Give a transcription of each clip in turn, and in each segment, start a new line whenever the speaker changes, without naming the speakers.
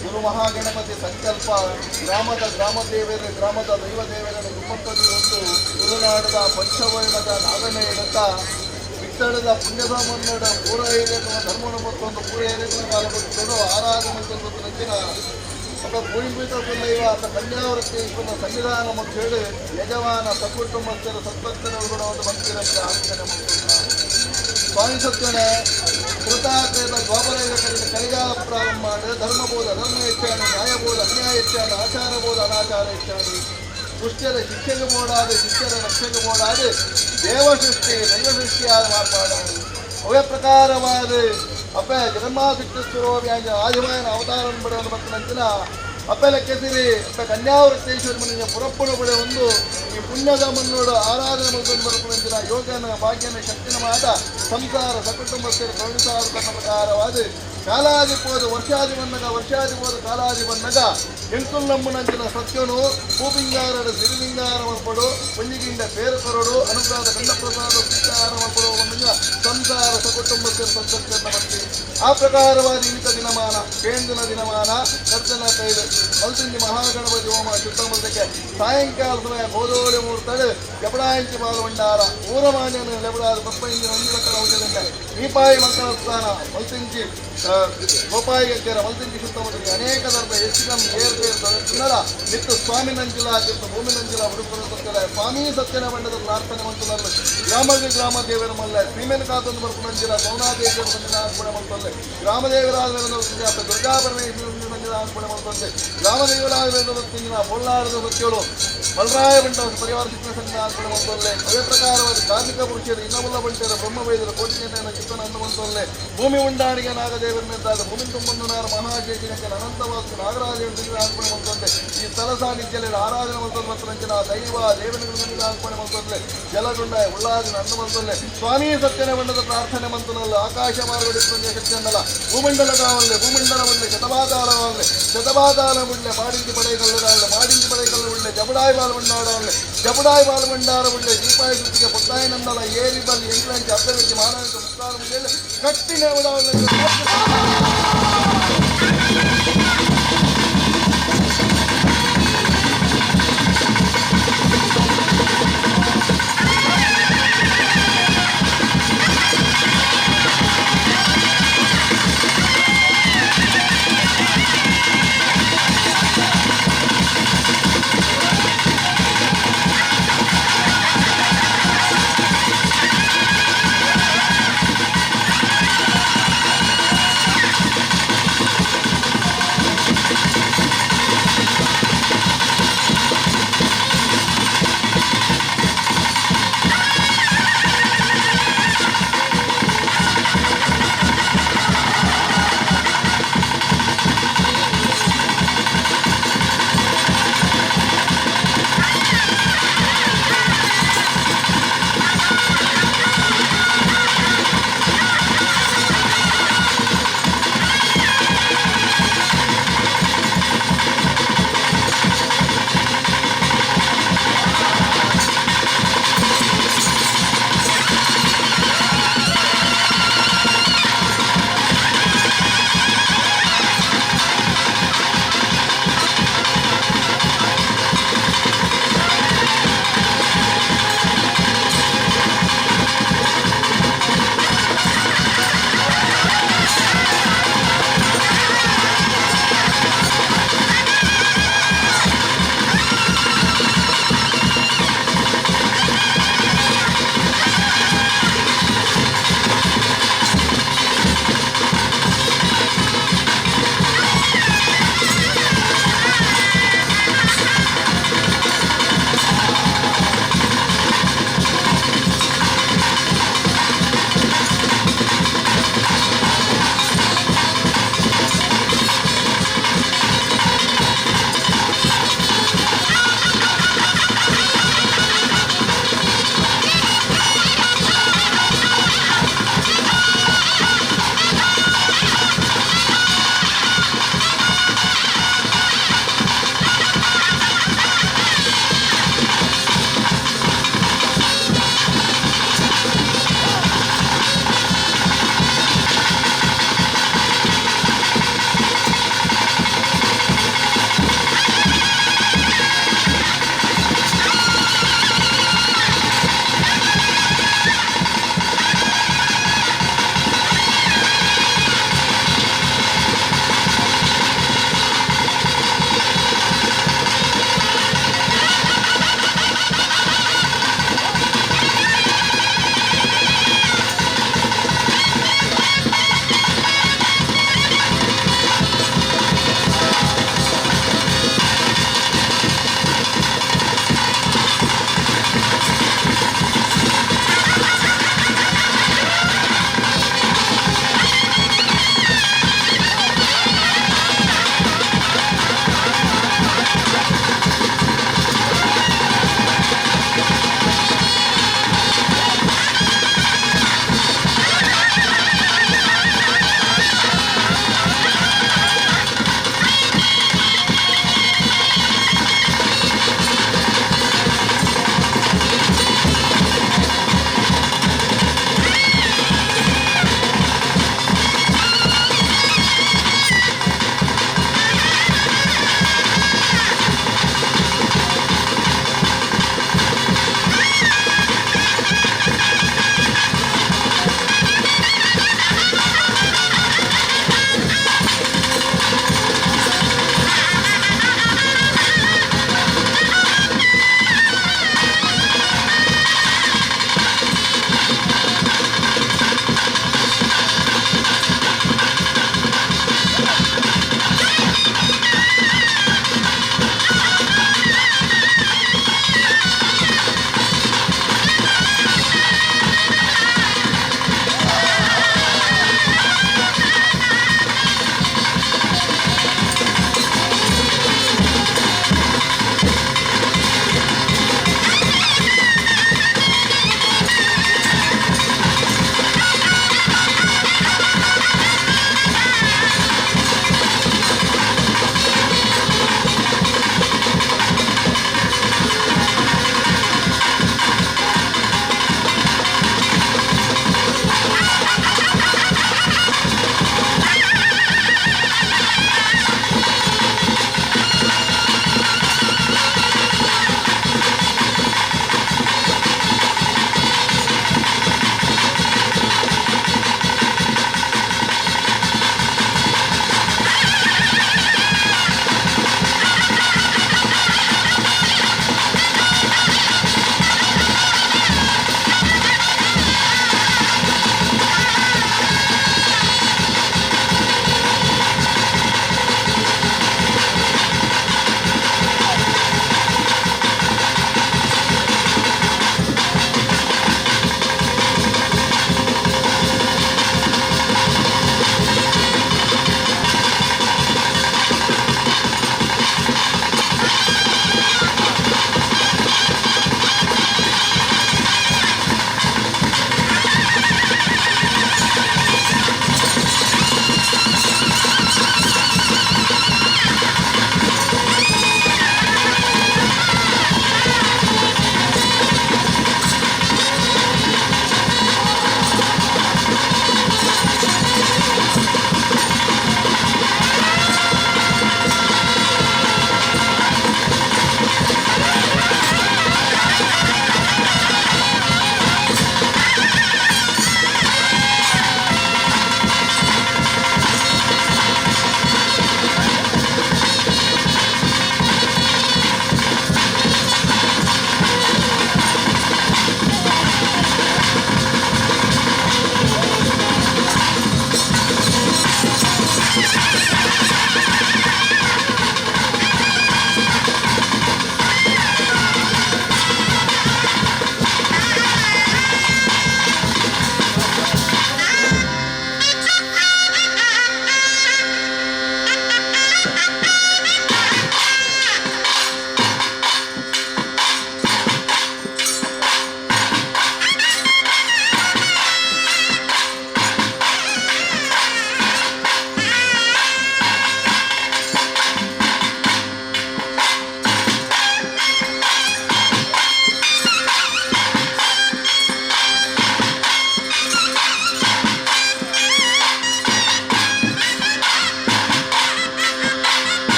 ಗುರು ಮಹಾಗಣಪತಿ ಸಂಕಲ್ಪ ಗ್ರಾಮದ ಗ್ರಾಮ ದೇವರ ಗ್ರಾಮದ ದೈವ ದೇವರನ್ನು ಕುಮ್ಮಕ್ಕದು ಒಂದು ತುಳುನಾಡದ ಪಂಚವರ್ಣದ ನಾಗನೇ ಇಡತ ಬಿತ್ತಡದ ಪುಣ್ಯದ ಮನ್ನಡ ಪೂರ ಏರಿನ ಧರ್ಮನ ಮತ್ತೊಂದು ಪೂರ ಏರಿನ ಕಾಲ ಕೊಟ್ಟು ಆರಾಧನೆ ಮತ್ತೊಂದು ನಂಚಿನ ಒಬ್ಬ ಭೂಮಿಪೀಠ ದೈವ ಆತ ಕನ್ಯಾವೃತ್ತೇಶ್ವರನ ಸನ್ನಿಧಾನ ಮತ್ತು ಹೇಳಿ ಯಜಮಾನ ಸಕುಟುಂಬಸ್ಥರ ಸತ್ಭಕ್ತರ ಕೂಡ ಒಂದು ಭಕ್ತಿರಂತ ಆಚರಣೆ ಮಾಡ್ತಾರೆ. ಸ್ವಾಮಿ ಸತ್ಯನೇ ಕೃತಾಕೃತ ದ್ವಾಪರಯುಗದಲ್ಲಿ ಕಲಿಗಾಲ ಪ್ರಾರಂಭ ಮಾಡಿ ಧರ್ಮಬೋಧ ಧರ್ಮ ಹೆಚ್ಚಾಣಿ, ನ್ಯಾಯಬೋಧ ಅನ್ಯಾಯ ಹೆಚ್ಚಾಣಿ, ಆಚಾರಬೋಧ ಅನಾಚಾರ ಹೆಚ್ಚಾಣಿ, ದುಷ್ಟರ ಶಿಕ್ಷೆಗೆ ಬೋಡಾದ ಶಿಷ್ಯರ ರಕ್ಷೆಗೆ ಬೋಡಾದ ದೇವ ಸೃಷ್ಟಿ ದೈವ ಸೃಷ್ಟಿಯಾದ ಮಾರ್ಪಾಡಾದ ಅವೇ ಪ್ರಕಾರವಾದ ಅಪ್ಪ ಜಗನ್ಮಾಸಿಕ್ತಸ್ವರೋವ್ಯಾಂಜ ಆದಿಮಾಯನ ಅವತಾರನ ಬಡೆಯನ್ನು ಮತ್ತು ನಂತಿನ ಅಪ್ಪೆಲ ಕೆಸಿರಿ ಅಪ್ಪ ಕನ್ಯಾವೃತ್ತೇಶ್ವರಿ ಮನೆಯ ಪುರಪ್ಪನ ಬಡೆ ಒಂದು ಈ ಪುಣ್ಯದ ಮನ್ನೋಡು ಆರಾಧನೆ ಮಲ್ಕೊಂಡು ಬರಪುನಂಚಿನ ಯೋಗನ ಭಾಗ್ಯನ ಶಕ್ತಿನ ಮಾತ ಸಂಸಾರ ಸಕುಟುಂಬ ಸೇರಿ ಕರುಣಿಸಾರ ತನ್ನ ಪ್ರಕಾರವಾದ ಕಾಲಾದಿ ಪೋದ ವರ್ಷಾದಿ ಬನ್ನಗ ವರ್ಷಾದಿ ಪೋದ ಕಾಲಾದಿ ಬನ್ನಗ ಎಂಕುಲ್ಲಮ್ಮನಂಚಿನ ಸತ್ಯನು ಭೂಪಿಂಗಾರಡ ಸಿರಿಲಿಂಗಾರ ಮಲ್ಪಡು ಪಂಜಿಗಿಂಡ ಪೇರು ಕರಡು ಅನುಗ್ರಹದ ಕಂದಪ್ರಸಾದ ಸ್ವೀಕಾರ ಮಲ್ಪಡು ಒಂದಿನ ಸಂಸಾರ ಸಕುಟುಂಬ ಸೇರಿ ಸಂತೃಪ್ತಿಯನ್ನ ಬರ್ತಿ. ಆ ಪ್ರಕಾರವಾದ ಇನಿತ ದಿನಮಾನ ಕೇಂದ್ರನ ದಿನಮಾನ ಕರ್ತನ ಕೈಲು ಮಲ್ತಿಂಜಿ ಮಹಾಗಣಪತಿ ಹೋಮ ಶುದ್ಧ ಸಾಯಂಕಾಲ ಸಮಯ ಗೋದೋಳಿ ಮೂರ್ತಳು ಎಬಡಾಂಚಿ ಬಾಲಭಂಡಾರ ಊರಮಾನ್ಯನ ಲೆಬಡಾದ ಪಪ್ಪ ಇಂಜಿನ ಒಂದು ಲಕ್ಕದ ಔಷಧಂತೆ ದೀಪಾಯಿ ಮಂಗಳ ಸ್ಥಾನ ಮಲ್ತಿಂಚಿ ಗೋಪಾಯಿ ಗಗ್ಗರ ಮಲ್ತಿಂಚಿ ಸುತ್ತಮುತ್ತ ಅನೇಕ ಥರದ ಹೆಚ್ಚಿನ ಏರು ಬೇರು ತೊಡಗುತ್ತಿನ್ನರ ನಿತ್ಯ ಸ್ವಾಮಿ ನಂಜಿಲ ತೀರ್ಥ ಭೂಮಿ ನಂಜಿಲ ಹುಡುಕರು ಸತ್ಯಲ ಸ್ವಾಮಿ ಸತ್ಯನ ಬಣ್ಣದ ಪ್ರಾರ್ಥನೆ ಮಂತುಲಲ್ಲ ಗ್ರಾಮದ ಗ್ರಾಮ ದೇವರ ಮಲ್ಲ ಸೀಮೆನ ಕಾತೊಂದು ಬರ್ಪು ನಂಜಿಲ ಸೌನಾದೇವಿಯರ ಸಂವಿಧಾನ ಮಂತೊಲ್ಲೆ ಗ್ರಾಮ ದೇವರಾದ ದುರ್ಗಾ ಪರಮೇಶ್ವರ ಸಂವಿಧಾನ ಮಂತೊಲ್ಲೆ ಗ್ರಾಮ ದೇವರಾದ ಪೊಳ್ಳಾರದ ಸತ್ಯಗಳು ಮಲ್ರಾಯ ಬಂಟ ಪರಿವಾರ ಶಿಕ್ಷಣ ಸಂಘ ಮಂತೊಲ್ಲೆ ಅದೇ ಪ್ರಕಾರವಾದ ಕಾರ್ಮಿಕ ಪುರುಷರು ಇನ್ನಮುಲ್ಲ ಬಂಟರ ಬ್ರಹ್ಮ ವೈದ್ಯರ ಕೋಟಿನ ಚಿತ್ತನ ಅನ್ನುವಂತೊಲ್ಲೆ ಭೂಮಿ ಉಂಡಾಣಿಗೆ ನಾಗದೇವರನ್ನಿದ್ದಾದ ಭೂಮಿ ತುಂಬಂದುನಾರ ಮಹಾಜೇಜಿನಕ್ಕೆ ಅನಂತವಾದ ನಾಗರಾಜ ಮಂತೊಲ್ಲೆ ಈ ಸ್ಥಳ ಸಾನ್ನಿಧ್ಯದಲ್ಲಿ ಆರಾಧನೆ ಮಂತೊಲ್ಲೆ ಮತ್ತು ನಂಚಿನ ದೈವ ದೇವನ ಮಂತೊಲ್ಲೆ ಜಲಗುಂಡ ಉಳ್ಳಾದಿನ ಅನ್ನುವಂತೊಲ್ಲೆ ಸ್ವಾಮಿ ಸತ್ಯನ ಬಣ್ಣದ ಪ್ರಾರ್ಥನೆ ಮಂತನಲ್ಲ ಆಕಾಶ ಮಾರ್ಗಡಿ ಶಕ್ತಿಯನ್ನಲ್ಲ ಭೂಮಂಡಲ ಕಾವಲ್ಲೆ ಭೂಮಂಡಲ ಉಳ್ಳೆ ಶತಪಾತಾಳವಲ್ಲೆ ಶತಪಾತಾಳ ಉಳ್ಳೆ ಮಾಡಿಂಚಿ ಪಡೆಗಲ್ಲದಾಳೆ ಮಾಡಿಂಚಿ ಪಡೆಗಲ್ಲ ಉಳ್ಳೆ ಜಬಡಾಯಿ ಬಾಲ್ ಬಂಡಾಡವಲ್ಲೆ ಜಬಡಾಯಿ ಬಾಲ್ ಬಂಡಾರ ಉಳ್ಳೆ ದೀಪಾಯಿ ಸುತ್ತಿಗೆ ಪುತ್ತಾಯಿ ನಂದಲ ಏರಿ ಬಲ್ಲಿ ಎಂಗ್ಲಂಚಿ ಅರ್ಧವೆಚ್ಚಿ ಮಾನವ ಮುಕ್ತಾರ ಮುಂದೆ ಕಟ್ಟಿನ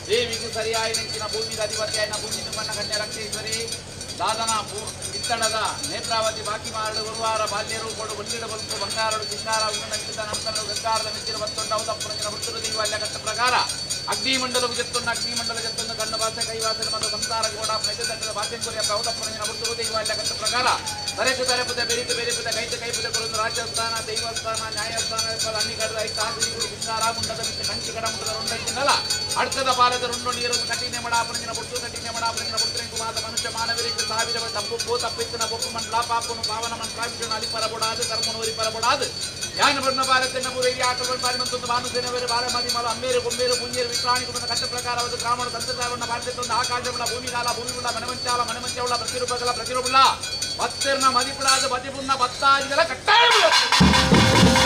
ದೇವಿಗೆ ಸರಿಯಾಗಿ ನೆಂಚಿನ ಭೂಮಿದ ಅಧಿಪತಿಯಾಯಿನ ಭೂಮಿ ತುಂಬಣ್ಣ ಕನ್ಯಾ ರಕ್ಷೇಶ್ವರಿ ದಾದನ ಇತ್ತಡದ ನೇತ್ರಾವತಿ ಬಾಕಿ ಮಾರಡು ಗುರುವಾರ ಬಾಲ್ಯರು ಕೊಡು ಒಳ್ಳಿಡ ಬಲ್ಕು ಬಂಗಾರಡು ಚಿಂಗಾರ ಉನ್ನತ ಮಿತ್ತ ನಂತರ ಗಂಗಾರದ ಮಿಚ್ಚಿನ ಬತ್ತೊಂಡ ಅವತಪ್ಪುರಂಜನ ಬುತ್ತರು ದೈವಾಲ್ಯ ಕಟ್ಟ ಪ್ರಕಾರ ಅಗ್ನಿಮಂಡಲವು ಜತ್ತೊಂದು ಅಗ್ನಿಮಂಡಲ ಜತ್ತೊಂದು ಕಣ್ಣು ಭಾಷೆ ಕೈ ಭಾಷೆ ಮತ್ತು ಸಂಸಾರ ಗೋಡ ನೈಜ ಭಾಷೆ ಕೊರಿಯ ಅವತಪ್ಪುರಂಜನ ಬುತ್ತರು ದೈವಾಲ್ಯ ಕಟ್ಟ ಪ್ರಕಾರ ತರೆಕು ತರೆಪುದ ಬೆರಿತು ಬೆರಿಪುದ ಕೈತು ಕೈಪುದ ಕೊರೊಂದು ರಾಜ್ಯಸ್ಥಾನ ದೈವಸ್ಥಾನ ನ್ಯಾಯಸ್ಥಾನ ಅನ್ನಿಗಡದ ಐತಾಸಿಗಳು ಸಿಂಗಾರ ಮುಂಡದ ಮಿತ್ತ ಕಂಚಿ ಕಡ ಮುಂಡದ ರೊಂಡಕ್ಕಿನ್ನಲ ಅಡ್ಕದ ಪಾಲದ ರುಂಡು ನೀರು ಕಠಿಣ ಮಡಾಪುರಂಜನ ಬುಟ್ಟು ಕಠಿಣ ಮಡಾಪುರಂಜನ ಬುಟ್ಟರೆಂಕು ಮಾತ ಮನುಷ್ಯ ಮಾನವರಿಗೆ ಸಾವಿರ ತಪ್ಪು ತಪ್ಪಿತ್ತಿನ ಬೊಪ್ಪು ಮಂಡಲ ಪಾಪನು ಪಾವನ ಮಂತ್ರಾವಿಷನು ಅಲಿಪರಬೊಡಾದು ಧರ್ಮನು ಒರಿಪರಬೊಡಾದು ಯಾನ ಬಣ್ಣ ಭಾರತೆನ್ನ ಪೂರೈರಿ ಆಕಳು ಬಾರಿ ಮಂತೊಂದು ಭಾನುಸೇನವರು ಬಾಲಮದಿ ಮಲ ಅಮ್ಮೇರು ಕೊಂಬೇರು ಪುಂಜೇರು ವಿಕ್ರಾಣಿ ಕುಂದ ಕಟ್ಟ ಪ್ರಕಾರವಾದ ಗ್ರಾಮಣ ತಂತ್ರದಾರವನ್ನ ಭಾರತದೊಂದು ಆಕಾಶವುಳ್ಳ ಭೂಮಿಗಾಲ ಭೂಮಿಗುಳ್ಳ ಮನಮಂಚಾಲ ಮನಮಂಚವುಳ್ಳ ಪ್ರತಿರೂಪಗಳ ಪ್ರತಿರೂಪುಳ್ಳ பத்திரன மதிப்பிடாது பதிப்புண்ண பத்தாதிகளை கட்டாயம்.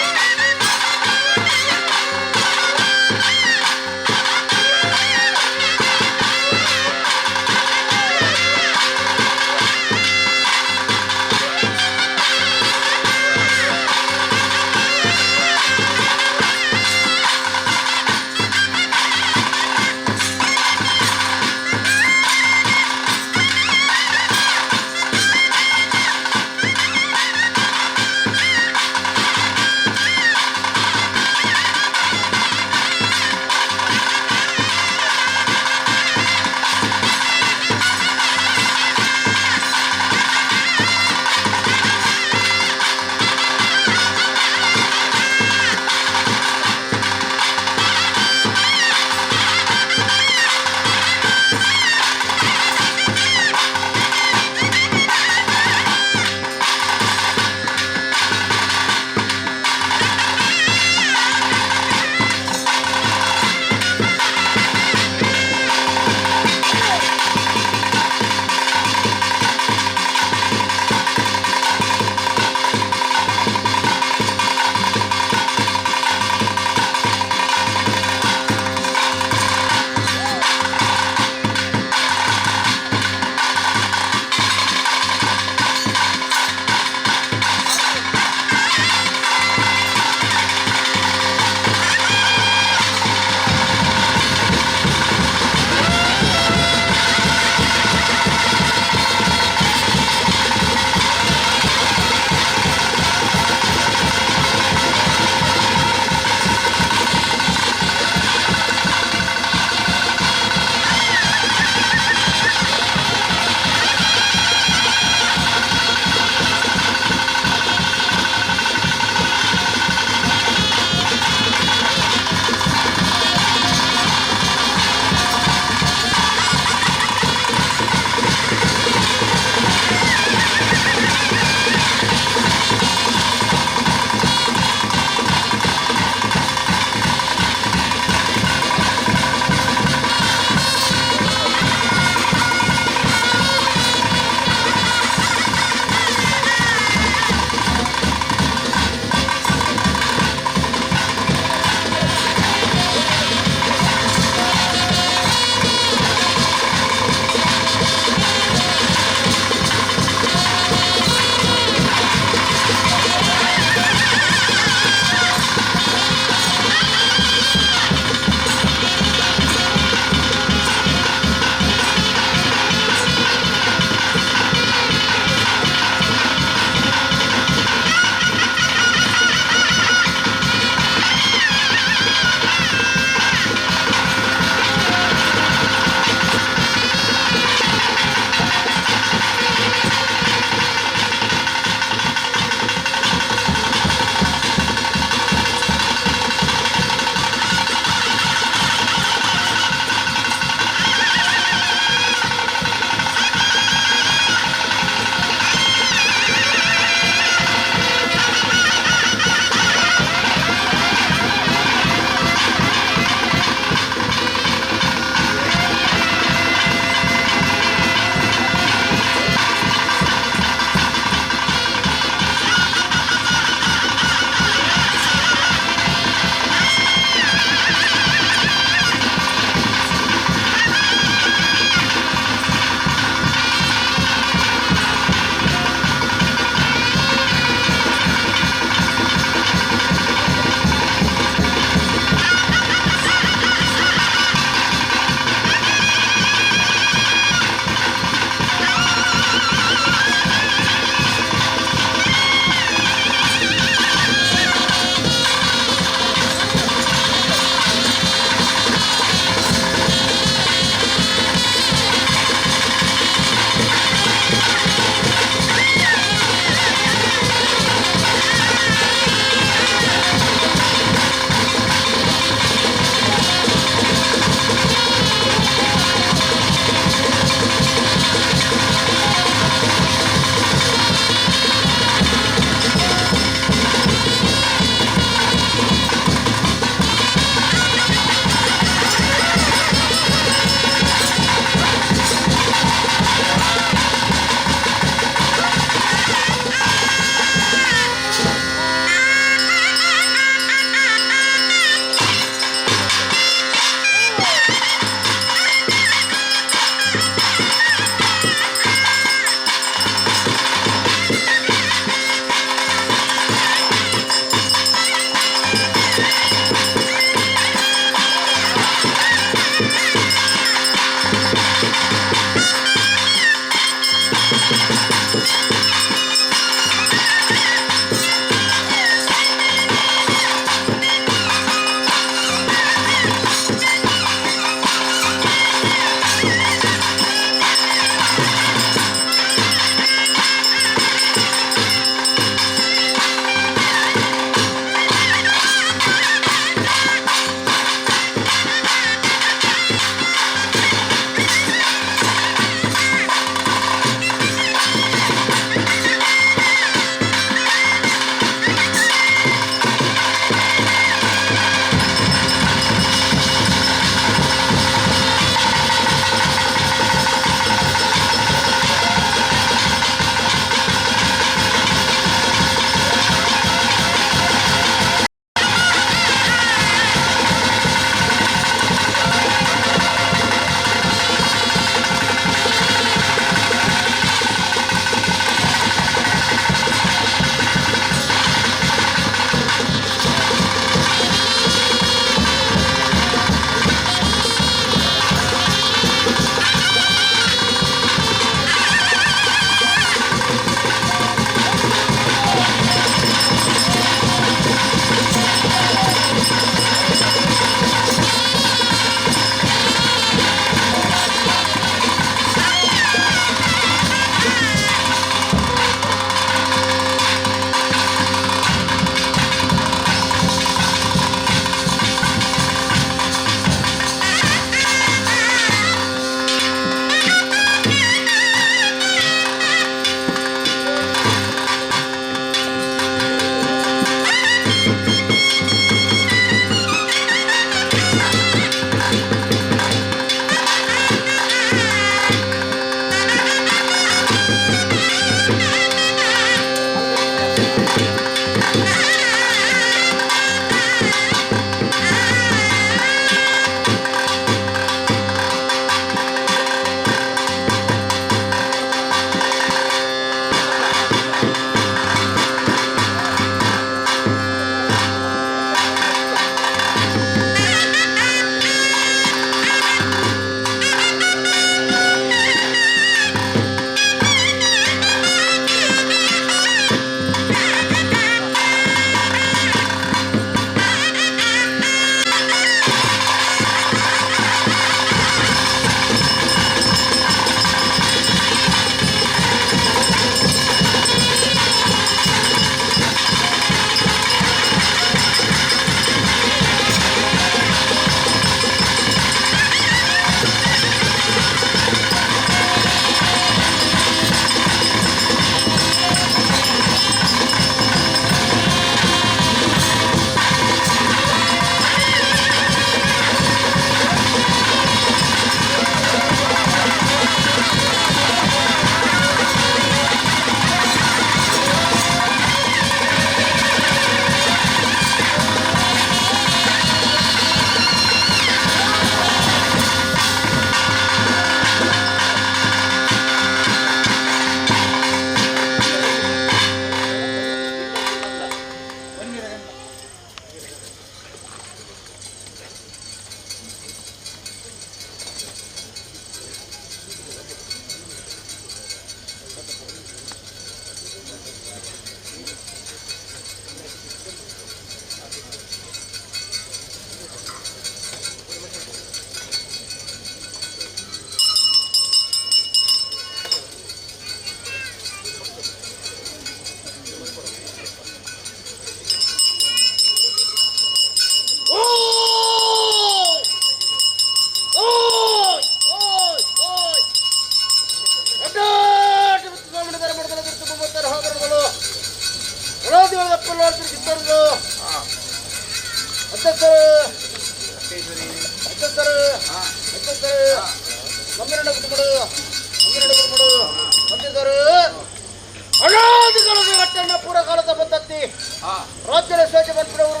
ರಾಜ್ಯದ ಸ್ವೇಚ್ಛೆ ಬಂದ್ಬಿಡವರು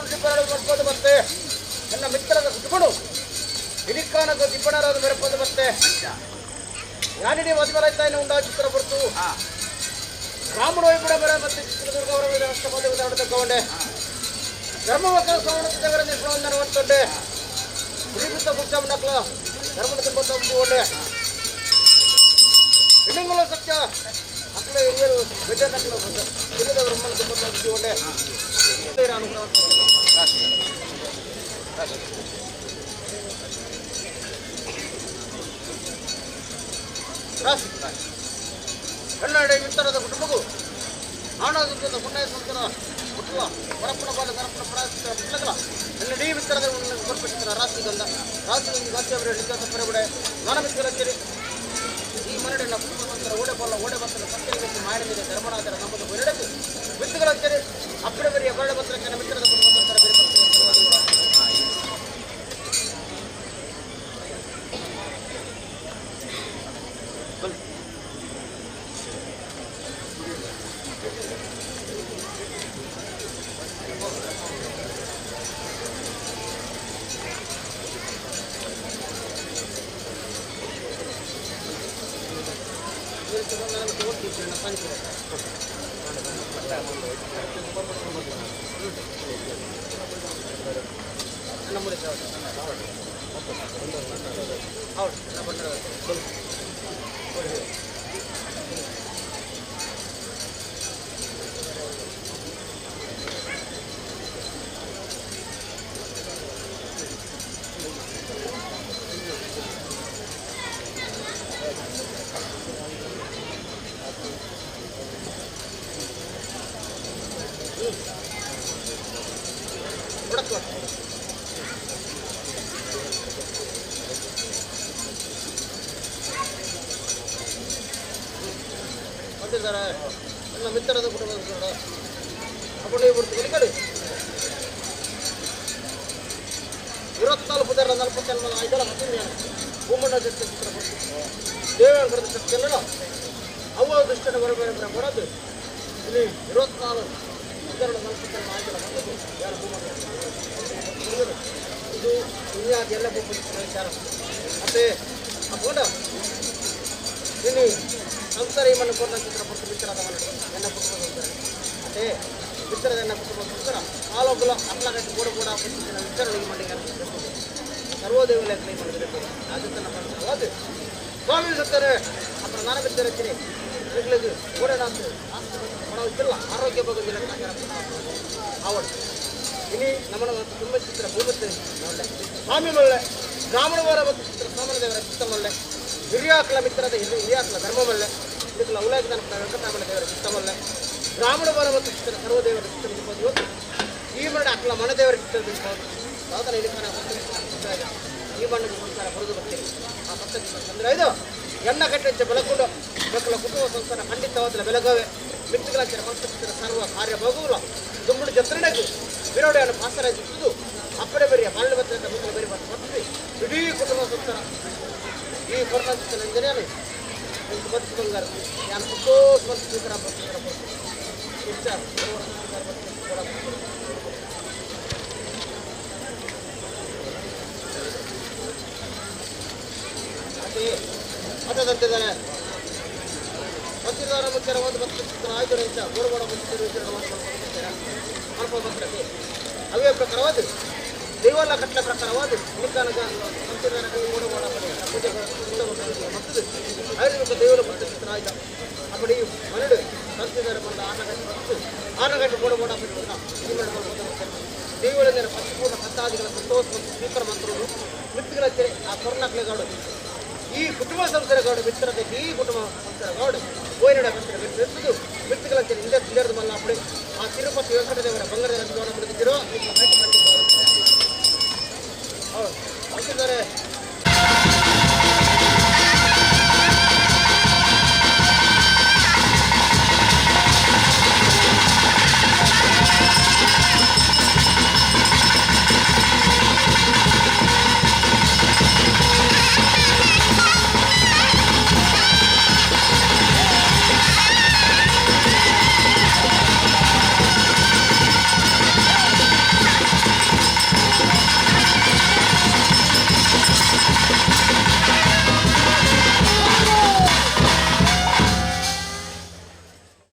ಬರ್ಬೋದು ಮತ್ತೆ ನನ್ನ ಮಿತ್ರರ ಕುಟುಂಬನು ಹಿರಿಕಾನದ ದಿಬ್ಬಣರಾದ ಬರಬಹುದು ಮತ್ತೆ ಯಾನಿಡಿ ಮದುವೆರಾಯ್ತಾಯಿನ ಉಂಡಾ ಚಿತ್ರ ಬರ್ತು ರಾಮನ ಕೂಡ ಬರ ಮತ್ತೆ ಚಿತ್ರದುರ್ಗ ಅವರ ರಾಷ್ಟ್ರಪತಿ ತಗೊಂಡೆ ಧರ್ಮವಕರ ಸವರ್ಣದವರ ನಿರ್ಣವನ್ನು ಹೊತ್ತೊಂಡೆ ಶ್ರೀಮುತ್ತ ಮುಖ್ಯಮನಕ್ಲ ಧರ್ಮದ ತುಂಬ ಹೆಣ್ಣುಗಳ ಸತ್ಯ ಅಕ್ಕಲ ಹಿರಿಯರು ಬೆಡ್ಡನಕ್ಕಲ ತಿಳಿದವರ ತುಂಬ ಕನ್ನಡ ಮಿತ್ರದ ಕುಟುಂಬಕ್ಕೂ ಆನಂದದ ಪುಣ್ಯ ಸಂತರ ಕುಟುಂಬ ಪರಪ್ಪನ ಬಾಲ ಕರಪ್ಪನ ಪರಾಜಿತ ಪಿಳ್ಳಗಳ ಕನ್ನಡಿ ಮಿತ್ರದ ಕೊರ್ಪಿಸಿದ ರಾತ್ರಿಗಂಧ ರಾತ್ರಿ ಗಾಂಧಿಯವರ ಲಿಂಗ ಪರಬಡೆ ಜ್ಞಾನ ಮಿತ್ರರ ಈ ಮರಡಿನ ಕುಟುಂಬ ಸಂತರ ಓಡೆ ಬಲ್ಲ ಓಡೆ ಬತ್ತಲ ಸತ್ಯಕ್ಕೆ ಮಾಯನಿದೆ ಧರ್ಮನಾಥರ ನಮ್ಮದು ಹೊರಡಕ್ಕೆ ಮಿತ್ರಗಳ ಚರಿ ಅಪ್ಪಡೆ ಬರಿಯ ಬರಡ ಬತ್ತಲಕ್ಕೆ ಮಿತ್ರದ ಕುಟುಂಬ ಸಂತರ ಬೇರೆ ನನ್ನ ಮಿತ್ರದ ಕುಟುಂಬ ಇರುವತ್ನಾಲ್ಕು ನಲವತ್ತೆರಡು ಐದರ ಭೂಮಣ್ಣ ಜೊತೆ ಚಿತ್ರ ದೇವೇಂದ್ರದ ಶಕ್ತಿಯಲ್ಲ ಅವ ದುಷ್ಟನ ಬರಬೇಡ ಬರೋದು ಇಲ್ಲಿ 24 ಇದರ ಮನಸ್ಸನ್ನು ಆಯ್ಕೆ ಬಂದದ್ದು ಯಾರು ಇದು ಇನ್ಯಾದ ಎಲ್ಲ ವಿಚಾರ ಮತ್ತು ಅಪ್ಪಗೊಂಡ ಇಲ್ಲಿ ಸಂಸಾರ ಈ ಮಣ್ಣು ಕೊಟ್ಟ ಚಿತ್ರ ಪುಟ್ಟ ಮಿತ್ರದ ಮನೆ ಎನ್ನ ಕುಟುಂಬ ಸಂಸಾರ ಮತ್ತು ಮಿತ್ರದ ಎನ್ನ ಕುಟುಂಬ ಸಂಸಾರ ಆಲೋಕುಲ ಅರ್ಲಗಟ್ಟಿ ಕೂಡ ಕೂಡ ವಿಚಾರಣೆ ಈ ಮಣ್ಣಿಗೆ ಸರ್ವದೇವಲಯ ಈ ಮಣ್ಣಿಗೆ ರಾಜಸ್ಥಾನ ಪರಿಸರವಾದ ಸ್ವಾಮಿ ಸತ್ತಾರೆ ಅப்புறம் ನಾನ ರಚನೆ ಕೂಡ ಇಲ್ಲ ಆರೋಗ್ಯ ಬಗ್ಗೆ ಅವಳು ಇನಿ ನಮ್ಮನ ತುಂಬ ಚಿತ್ರ ಭೂಮಿ ಸ್ವಾಮಿ ಮಲ್ಲೆ ಬ್ರಾಹ್ಮಣವರ ಮತ್ತು ಚಿತ್ರ ಸೋಮನದೇವರ ಚಿತ್ತಮಲ್ಲೆ ಹಿರಿಯಾಕಲ ಮಿತ್ರದ ಹಿರಿಯಾಕಲ ಧರ್ಮಮಲ್ಲೆ ಇದಕ್ಕೆಲ್ಲ ಉಲಾಗಿದಾನ ವೆಂಕಟರಾಮನ ದೇವರ ಚಿತ್ತಮಲ್ಲೆ ಬ್ರಾಹ್ಮಣವರ ಮತ್ತು ಚಿತ್ರ ಸರ್ವದೇವರ ಚಿತ್ರ ಇವತ್ತು ಈ ಮರಣ ಅಕ್ಕಲ ಮನದೇವರ ಚಿತ್ರ ಸಾಧನ ಇಲಿಖಾನ ಈ ಮಣ್ಣಿಗೆ ಸಂಸಾರ ಹೊರದು ಬರ್ತೀರಿ ಆ ಸಪ್ತ ಅಂದ್ರೆ ಇದು ಎಣ್ಣ ಕಟ್ಟೆಚ್ಚ ಬೆಳಕೊಂಡು ಬೆಕ್ಕಲ ಕುಟುಂಬ ಸಂಸಾರ ಖಂಡಿತವಾದ ಬೆಳಗವೆ ಮಿತ್ರಗಳ ಮಂತ್ರ ಸರ್ವ ಕಾರ್ಯ ಭೋಗುವಲ್ಲ ದುಂಬುಡು ಜತ್ರಣೆಗೆ ವಿರೋಡಿಯನ್ನು ಪಾಸರಾಗಿದ್ದು ಅಪ್ಪಡೆ ಬರಿಯ ಬಾಳ್ಯ ಬತ್ತ ಮಿತ್ರ ಬರಿ ಬರ್ತೀವಿ ಇಡೀ ಕುಟುಂಬ ಸಂಸಾರ ಈ ಕೊರೋನಾ ಎಂದರೆ ಬತ್ತು ಬಂಗಾರ ನಾನು ಸಂತೋಷ ಸ್ವೀಕಾರ ಅದಂತಿದ್ದಾನೆ ಮತ್ತಿದಾರ ಮುಖ್ಯರ ಒಂದು ಭಕ್ತ ಆಯ್ತು ರೈತ ಗೋಡಗೋಡ ಮಲ್ಪ ಅವೇ ಪ್ರಕಾರವಾದ ದೇವಲ್ಲ ಕಟ್ಟಲೆ ಪ್ರಕಾರವಾದ ನಿಕ್ಕಾನಗ ಸಂತಿದಾರ ಗೋಡಗೋಡ ಪೂಜೆ ಮತ್ತು ಐದು ದೇವರ ಭಕ್ತ ಚಿತ್ರ ಆಯ್ತ ಅಪ್ಪಡಿ ಮರಡು ಸಂತಿದಾರ ಬಂದ ಆನಗಟ್ಟೆ ಮತ್ತು ಆನಗಟ್ಟೆ ಗೋಡಗೋಡ ದೇವರ ಪಂಚಪೂರ್ಣ ಪತ್ತಾದಿಗಳ ಸಂತೋಷ ಮತ್ತು ಸ್ವೀಕಾರ ಮಂತ್ರಗಳು ಮಿತ್ತುಗಳ ಆ ಕೊರೋನಾಕ್ಲೆಗಾಡು ಈ ಕುಟುಂಬ ಸಂಸಾರಗಾಡು ಮಿತ್ರದ ಈ ಕುಟುಂಬ ಸಂಸಾರಗಾಡು ಗೋಯಿನಡ ಮಿತ್ರ ಮಿತ್ತುಗಳ ಹಿಂದೆ